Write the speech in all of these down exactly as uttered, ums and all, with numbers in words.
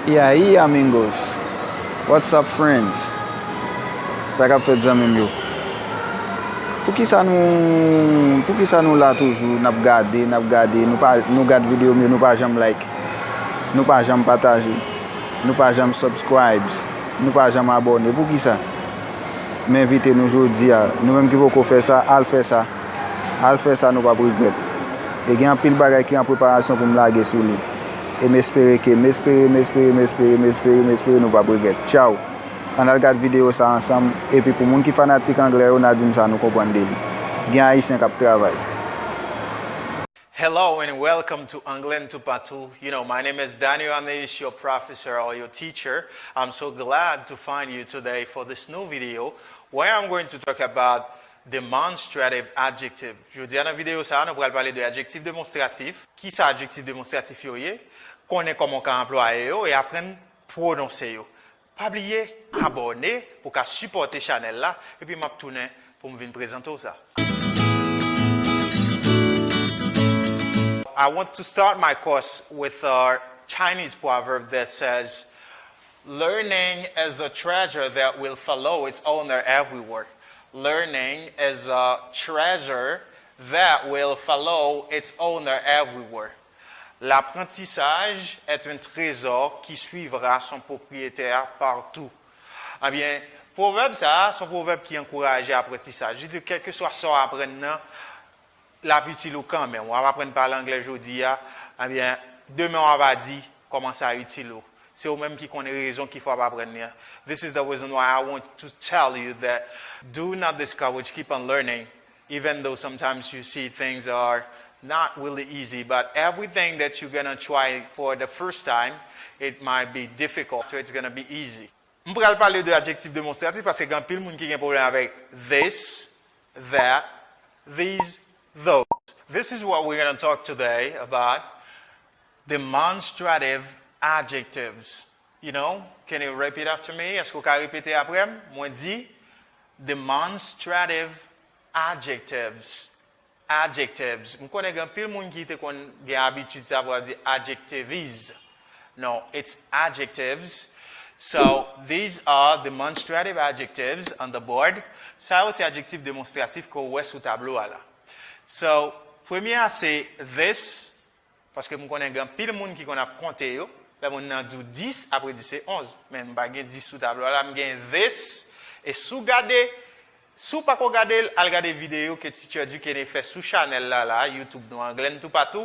E aí, amigos? What's up, friends? Sa k ap fèt, zanmi m yo? Poukisa nou, poukisa nou la toujou, n ap gade, n ap gade, nou pa, nou gad videyo m yo, nou pa janm like, nou pa janm pataje, nou pa janm subscribes, nou pa janm abòne? Poukisa? M envite nou jodi a, nou menm ki poko fè sa, al fè sa. Al fè sa, nou p ap regrèt. E gen anpil bagay ki an preparasyon pou m lage sou li. E m espere ke, m espere, m espere, m espere, m espere, m espere nou p ap regrèt. Tchaw! Ann al gad videyo sa ansanm, epi pou moun ki fanatik anglè yo, n a di m sa nou konprann de li. Gen Ayisyen k ap travay. Hello and welcome to Anglais Toupatou. You know, my name is Daniel Ameis, your professor or your teacher. I'm so glad to find you today for this new video where I'm going to talk about demonstrative adjective. Jodi a nan videyo sa a, nou pral pale de adjektif demonstratif. Kisa adjektif demonstratif yo ye? Konnen kòman w ka anplwaye yo e aprann pwononse yo. Pa bliye abòne pou w ka sipòte chanèl la, epi m ap tounen pou m vin prezante w sa. I want to start my course with a Chinese proverb that says, "Learning is a treasure that will follow its owner everywhere." Learning is a treasure that will follow its owner everywhere. L'apprentissage est un trésor qui suivra son propriétaire partout. Ebyen, pwovèb sa a, se yon pwovèb ki ankouraje aprantisaj. Li di, kèlkeswa sa w aprann nan, l ap itil ou kanmenm. W ap aprann pale anglè jodi a, ebyen, demen w ap a di kòman sa itil ou. Se ou menm ki konnen rezon ki fè w ap aprann li an. This is the reason why I want to tell you that do not discourage, keep on learning, even though sometimes you see things are not really easy, but everything that you're gonna try for the first time, it might be difficult, so it's gonna be easy. M pral pale de adjektif demonstratif paske gen anpil moun ki gen pwoblèm avèk this, that, these, those. This is what we're gonna talk today about demonstrative adjectives. You know, can you repeat after me? Èske w ka repete apre m? Mwen di demonstrative adjectives. Adjectives. M konnen gen anpil moun ki te konn gen abitid sa pou ap di adjectives. No, it's adjectives. So, these are demonstrative adjectives on the board. Sa yo se adjektif demonstratif ke w wè sou tablo a la. So, premye a se this, paske m konnen gen anpil moun ki konn ap konte yo. Lè moun nan di w dis, apre di se onz. Men m pa gen dis sou tablo a la, m gen this. E si w gade, si w pako gade l, al gade videyo ke Teacher Duquesne fè sou chanèl la, la, YouTube nou, Anglais Toupatou.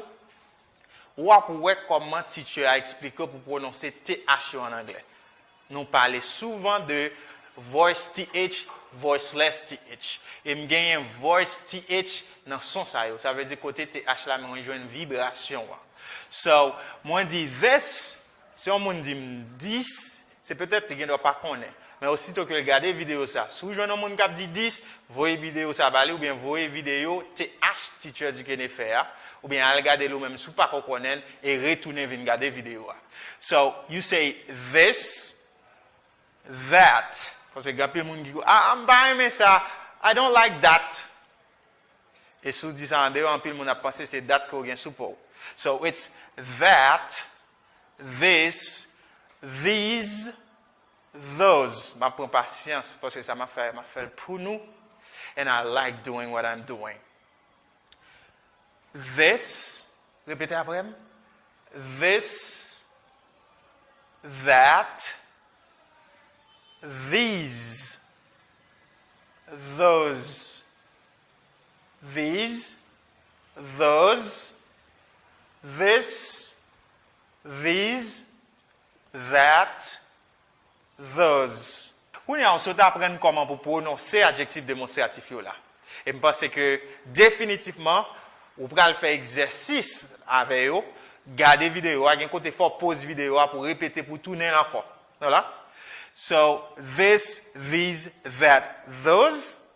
W ap wè kòman teacher a eksplike w pou pwononse T H yo an anglè. Nou pale souvan de voice T H, voiceless T H. E m genyen voice T H nan son sa yo. Sa vle di kote T H la, men mwen jwenn vibrasyon an. So, mwen di this, si yon moun di m dis, se petèt li gendwa pa konnen. Men osito ke l gade videyo sa, si w jwenn yon moun k ap di dis, voye videyo sa ba li, oubyen voye videyo T H Teacher Duquesne fè a, oubyen al gade l ou menm si w pako konnen l, e retounen vin gade videyo a. So, you say this, that. Paske gen anpil moun ki, ah, m pa renmen sa. I don't like that. E si w di sa andeyò, anpil moun ap panse se that ke w gen sou po w. So, it's that, this, these, those. M ap pran pasyans, paske sa m ap fè, m ap fè l pou nou. And I like doing what I'm doing. This, repete apre m. This, that, these, those, these, those, this, these, that, those. Kounye a, w sot aprann kòman pou pwononse adjektif demonstratif yo la. E m panse ke definitivman, ou pral fè egzèsis avè yo, gade videyo a, gen kote fò w poz videyo a pou w repete, pou w tounen l ankò. Voilà. So, this, these, that, those,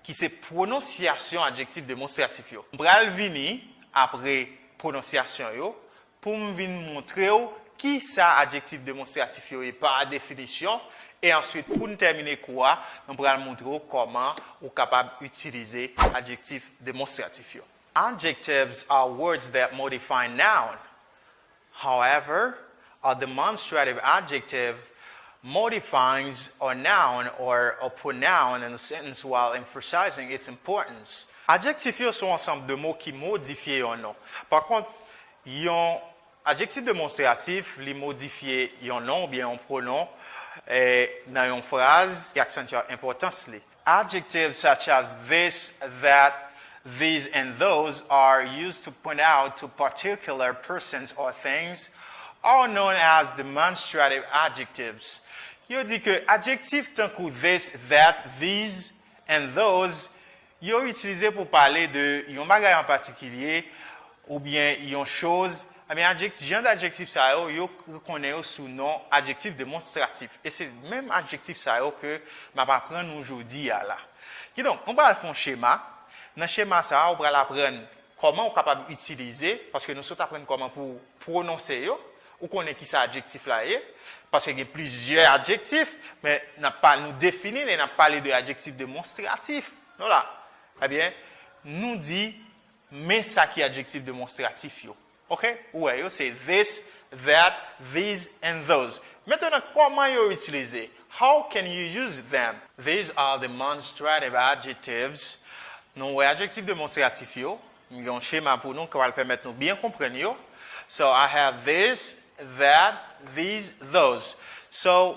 ki se pwononsyasyon adjektif demonstratif yo. M pral vini apre pwononsyasyon yo pou m vin montre w kisa adjektif demonstratif yo ye pa definisyon, e answit, pou n tèmine kou a, nou pral montre w kòman ou kapab itilize adjektif demonstratif yo. Adjectives are words that modify noun. However, A demonstrative adjective modifies a noun or a pronoun in a sentence while emphasizing its importance. Adjektif yo se yon ansanm de mo ki modifye yon non. Pa kont, yon adjektif demonstratif, li modifye yon non oubyen yon pwonon eh, nan yon fraz ki aksantye enpòtans li. Adjectives such as this, that, these, and those are used to point out to particular persons or things are known as demonstrative adjectives. Yo di ke adjektif tankou this, that, these, and those yo itilize pou pale de yon bagay an patikilye oubyen yon choz. Ebyen, adjektif, jan adjektif sa yo, yo konnen yo sou non adjektif demonstratif. E se menm adjektif sa yo ke m ap aprann nou jodi a la. Kidonk, nou pral fè yon chema. Nan chema sa a, ou pral aprann kòman ou kapab itilize, paske nou sot aprann kòman pou pwononse yo, ou konnen ki sa adjektif la ye, paske gen plizyè adjektif, men n ap pa, nou defini l e n ap pale de adjektif demonstratif. Nou la. Ebyen, nou di, men sa ki adjektif demonstratif yo. Ok? Ou wè yo, se this, that, these, and those. Mentnan, kòman yo itilize? How can you use them? These are demonstrative adjectives. Nou wè adjektif demonstratif yo. M gen yon chema pou nou ki pral pèmèt nou byen konprann yo. So, I have this, that, these, those. So,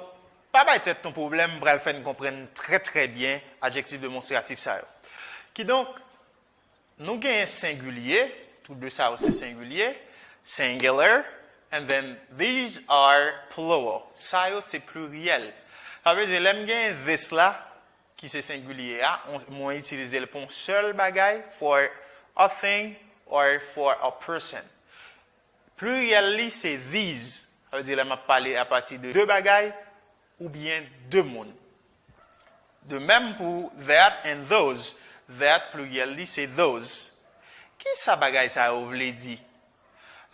pa bay tèt nou pwoblèm, m pral fè n konprann trè, trè byen adjektif demonstratif sa yo. Kidonk, nou genyen sengilye, tou de sa yo se sengilye, singular, and then these are plural. Sa yo se pliryèl. Sa vle di, lè m genyen this la, ki se sengilye a, on- mwen itilize l pou yon sèl bagay, for a thing or for a person. Pliryèl li se these. Sa vle di, lè m ap pale apati de de bagay oubyen de moun. De menm pou that and those. That, pliryèl li se those. Ki sa bagay sa yo vle di?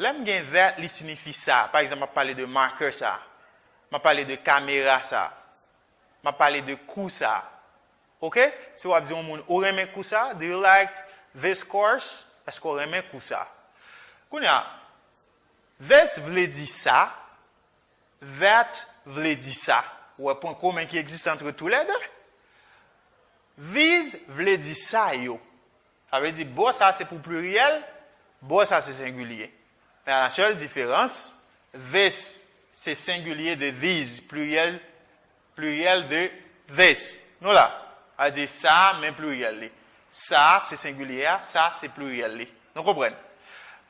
Lè m gen that, li siyifi sa. Pa egzanp, m ap pale de marker sa. M ap pale de kamera sa. M ap pale de kou sa. Ok? Si w ap di yon moun, ou renmen kou sa? Do you like this course? Èske w renmen kou sa? Kounye a, this vle di sa, that vle di sa. Ou wè pwen komen ki egziste ant toulède? These vle di sa yo. Sa vle di bò sa se pou pliryèl, bò sa se sengilye. Men a la sèl diferans, this se sengilye de these, pliryèl, pliryèl de this. Nou la. Sa vle di sa, men pliryèl li. Sa se sengilye a, sa se pliryèl li. Nou konprann?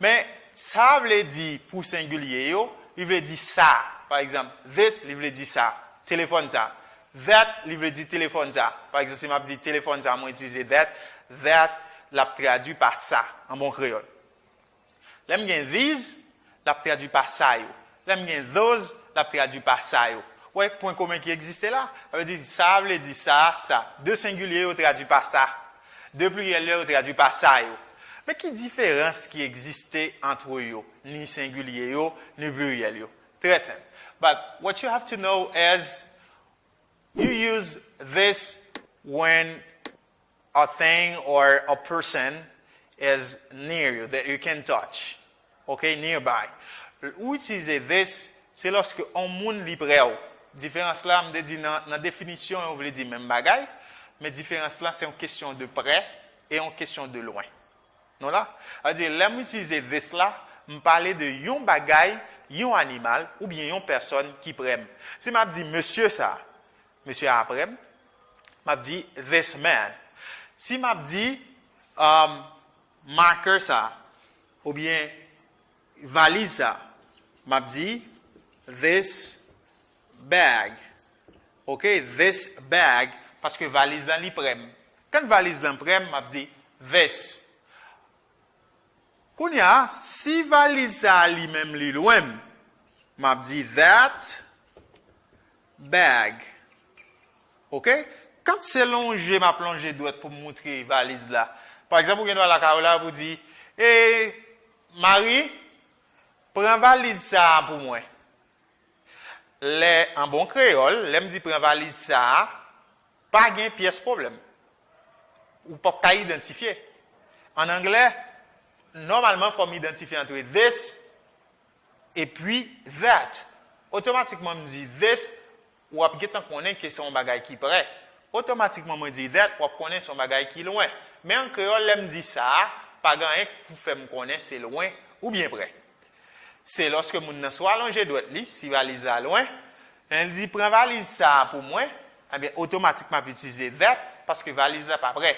Men sa vle di pou sengilye yo, li vle di sa. Pa egzanp, this, li vle di sa. Telefòn sa. That, li vle di telefòn sa. Pa egzanp, si m ap di telefòn sa, mwen itilize that, that, l ap tradui pa sa, an bon kreyòl. Lè m gen these, l ap tradui pa sa yo. Lè m gen those, l ap tradui pa sa yo. Ou wè pwen komen ki egziste la? Sa vle di, sa vle di sa, sa. De sengilye yo tradui pa sa. De pliryèl yo tradui pa sa yo. Men ki diferans ki egziste ant yo, ni sengilye yo, ni pliryèl yo? Trè senp. But what you have to know is you use this when a thing or a person is near you, that you can touch. Ok, nearby. Ou itilize this, se lòske yon moun li prè w. Diferans la, m te di nan, nan definisyon, yo vle di menm bagay, men diferans la, se yon kesyon de prè e yon kesyon de lwen. Nou la? Sa vle di, lè m itilize this la, m pale de yon bagay, yon animal, oubyen yon pèsòn ki prè m. Si m ap di mesye sa, mesye a prè m, m ap di this man. Si m ap di um, marker sa, oubyen valiz sa, m ap di this bag. Ok, this bag, paske valiz lan li prè m. Kan valiz lan prè m, m ap di this. Kounye a, si valiz sa a li menm li lwen m, m ap di that bag. Ok? Kan se lonje m ap lonje dwèt pou m moutre valiz la. Pa egzanp, ou gen dwa lakay ou la pou di, e, Mari, pran valiz sa a pou mwen. Lè, an bon kreyòl, lè m di pran valiz sa a, pa gen pyès pwoblèm. Ou p ap ka idantifye. An anglè, nòmalman, fò m idantifye ant this epi that. Otomatikman m di this, w ap gentan konnen ke se yon bagay ki pre. Otomatikman mwen di that, w ap konnen se yon bagay ki lwen. Men an kreyòl, lè m di sa a, pa gen anyen k pou fè m konnen se lwen oubyen pre. Se lòske moun nan swa lonje dwèt li, si valiz la lwen, lè l di pran valiz sa a pou mwen, ebyen, otomatik m ap itilize that, paske valiz la pa pre.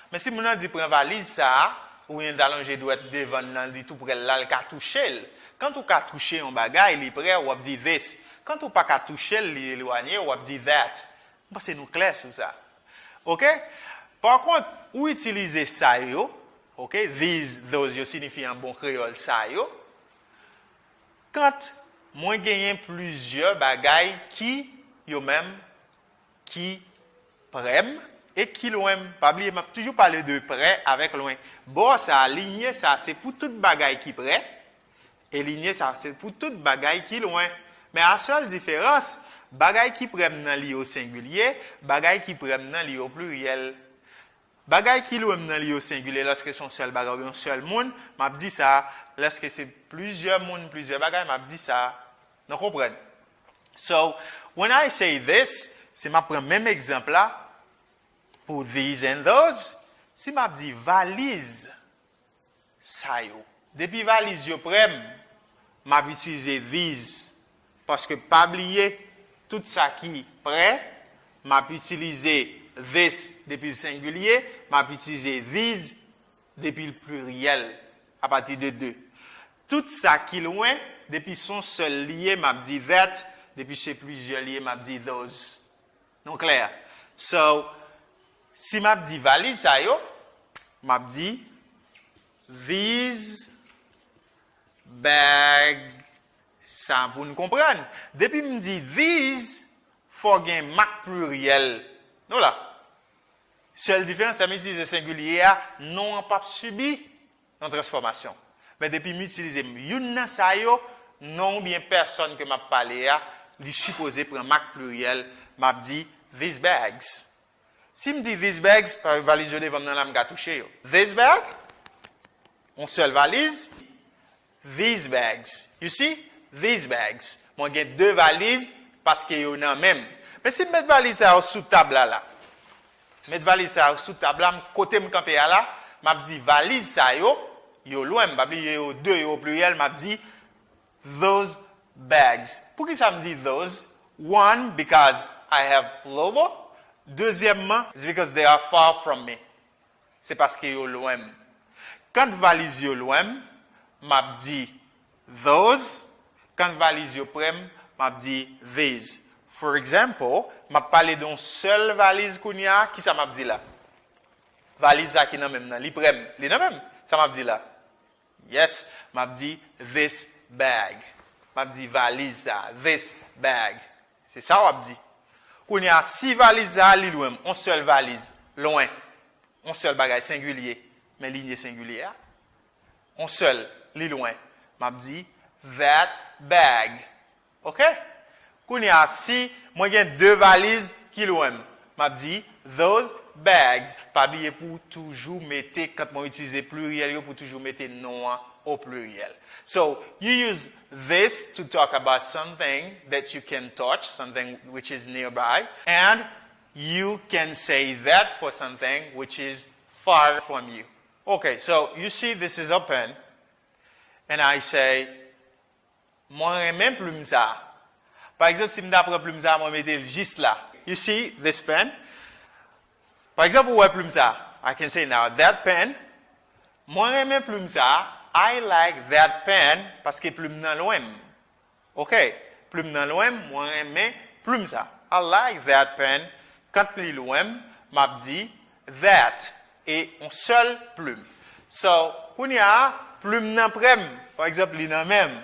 Men si moun nan di pran valiz sa a, oubyen l ta lonje dwèt devan l nan, li tou prè l la, l ka touche l. Kan ou ka touche yon bagay, li prè, w ap di this. Kan ou pa ka touche l, li elwanye, w ap di that. M panse nou klè sou sa. Oke? Pa kont, ou itilize sa yo, oke? These, those, yo siyifi an bon kreyòl sa yo. Kan mwen genyen plizyè bagay ki, yo menm, ki prè m e ki lwen m. Pa bliye, m ap toujou pale de prè avèk lwen. Bò sa a, linye sa a, se pou tout bagay ki prè, e linye sa a, se pou tout bagay ki lwen. Men a sèl diferans, bagay ki prè m nan li o sengilye, bagay ki prè m nan li o pliryèl. Bagay ki lwen m nan li o sengilye, lòske se yon sèl bagay oubyen yon sèl moun, m ap di sa. Lòske se plizyè moun, plizyè bagay, m ap di sa. Nou konprann? So, when I say this, si m ap pran menm egzanp la, pou these and those, si m ap di valiz sa yo. Depi valiz yo prè m, m ap itilize these. Paske pa bliye, tout sa ki prè, m ap itilize this depi l sengilye, m ap itilize these depi l pliryèl, apati de de. Tout sa ki lwen, depi se yon sèl li ye, m ap di that, depi se plizyè li ye, m ap di those. Nou klè? So, si m ap di valiz sa yo, m ap di these bag, sa pou n konprann. Depi m di these, fò gen mak pliryèl. Nou la. Sèl diferans, lè m itilize sengilye a, non an p ap sibi yon transfòmasyon. Men depi m itilize youn nan sa yo, non oubyen pèsòn ke m ap pale a, li sipoze pran mak pliryèl, m ap di these bags. Si m di these bags, pa valiz yo devan m nan la, m ka touche yo. This bag, yon sèl valiz. These bags. You see? These bags. Mwen gen de valiz paske yo nan men m. Men si m met valiz sa yo sou tab la la. Met valiz sa yo sou tab la, m, kote m kanpe a la, m ap di valiz sa yo, yo lwen m. Pa bliye yo de, yo o pliryèl, m ap di those bags. Poukisa m di those? One, because I have plural. Dezyèmman, it's because they are far from me. Se paske yo lwen m. Kan valiz yo lwen m, m ap di those. Kan valiz yo prè m, m ap di these. For example, m ap pale de yon sèl valiz kounye a, kisa m ap di la? Valiz sa ki nan men m nan, li prè m, li nan men m. Sa m ap di la? Yes, m ap di this bag. M ap di valiz sa, this bag. Se sa w ap di. Kounye a, si valiz sa a, li lwen m, yon sèl valiz, lwen, yon sèl bagay, sengilye, men linye sengilye a, yon sèl, li lwen, m ap di that bag. Oke? Kounye a, si mwen gen de valiz ki lwen m, m ap di those bags. Pa bliye pou w toujou mete, kan mwen itilize pliryèl yo, pou w toujou mete non an o pliryèl. So, you use this to talk about something that you can touch, something which is nearby, and you can say that for something which is far from you. Okay, so you see this is a pen, and I say, mwen renmen plim sa. Pa egzanp, si m ta pran plim sa, mwen mete l jis la. You see this pen? Pa egzanp, ou wè plim sa. I can say now, that pen, mwen renmen plim sa. I like that pen, paske plim nan lwen m. Ok, plim nan lwen m, mwen renmen plim sa. I like that pen. Kan li lwen m, m ap di that. E yon sèl plim. So, kounye a, plim nan prè m. Pa egzanp, li nan men m.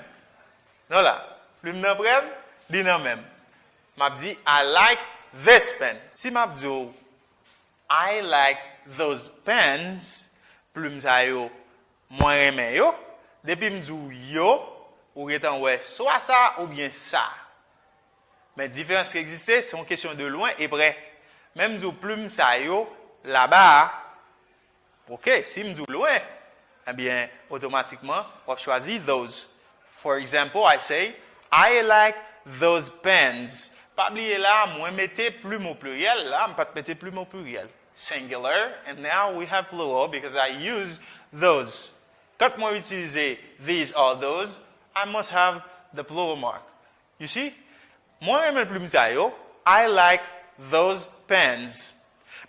Non la. Plim nan prè m, li nan men m. M ap di, I like this pen. Si m ap di w, I like those pens, plim sa yo, mwen renmen yo. Depi m di w yo, ou gentan wè swa sa oubyen sa. Men diferans ki egziste, se yon kesyon de lwen e prè. Men m di w plim sa yo, laba a. Ok, si m di w lwen, ebyen, otomatikman, w ap chwazi those. For example, I say, I like those pens. Pa bliye la, mwen mete plim o pliryèl. La, m pa t mete plim o pliryèl. Singular, and now we have plural because I use those. Kan mwen itilize these or those, I must have the plural mark. You see? Mwen renmen plim sa yo. I like those pens.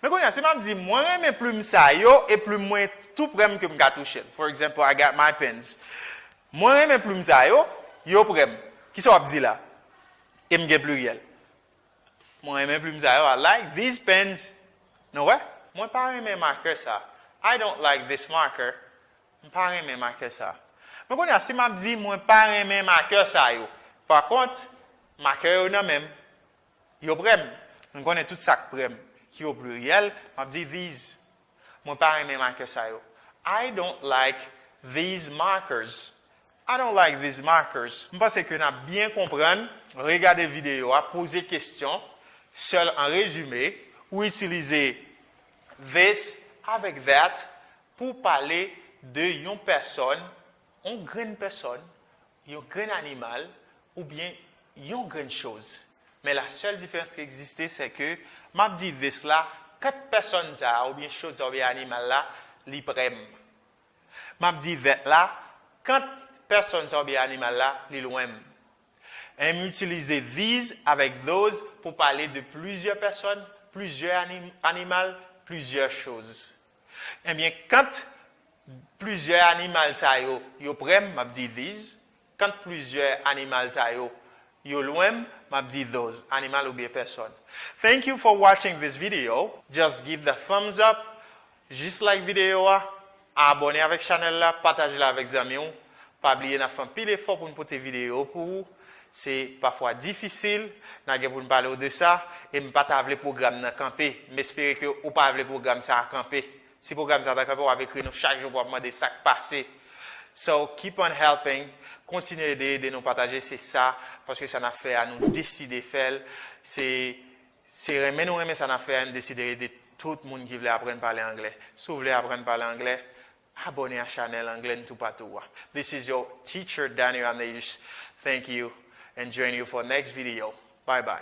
Men kounye a, si m ap di, mwen renmen plim sa yo, e plim mwen tou prè m ke m ka touche l. For example, I got my pens. Mwen renmen plim sa yo, yo prè m. Kisa w ap di la? E m gen pliryèl. Mwen renmen plim sa yo, I like these pens. Nou wè? Mwen pa renmen makè sa. I don't like this marker. M pa renmen makè sa. Men kounye a, si m ap di, mwen pa renmen makè sa yo. Pa kont, makè yo nan men m. Yo prè m. M konnen tout sa k prè m. Ki o pliryèl, m ap di these. Mwen pa renmen makè sa yo. I don't like these markers. I don't like these markers. M panse ke n ap byen konprann, regade videyo a, poze kesyon, sèl an rezime, ou itilize this avèk that pou pale de yon pèsòn, yon grenn pèsòn, yon grenn animal, oubyen yon grenn choz. Men la sèl diferans ki egziste, se ke m ap di this la, kant pèsòn sa a, oubyen choz sa, oubyen animal la, li prè m. M ap di that la, kant pèsòn sa, oubyen animal la, li lwen m. E m itilize these avèk those pou pale de plizyè pèsòn, plizyè anim-, animal, plizyè choz. Ebyen, kant plizyè animal sa yo, yo prè m, m ap di these. Kant plizyè animal sa yo, yo lwen m, m ap di those, animal oubyen pèsòn. Thank you for watching this video. Just give the thumbs up. Jis like videyo a. Abòne avèk chanèl la, pataje l avèk zanmi w. Pa bliye n ap fè anpil efò pou n pote videyo pou ou. Se pafwa difisil, n a gen pou n pale w de sa, e m pa ta vle pwogram nan kanpe. M espere ke ou pa vle pwogram sa a kanpe. Si pwogram sa a ta kanpe, w ap ekri nou chak jou pou w ap mande sa k pase. So, keep on helping. Kontinye ede, ede nou pataje, se sa, paske sa n ap fè a, nou deside fè l. Se, se renmen nou renmen sa n ap fè a, nou deside ede tout moun ki vle aprann pale anglè. Si w vle aprann pale anglè, abòne a chanèl Anglè n Toupatou a. This is your teacher, Daniel Améus. Thank you, and join you for next video. Bye bye.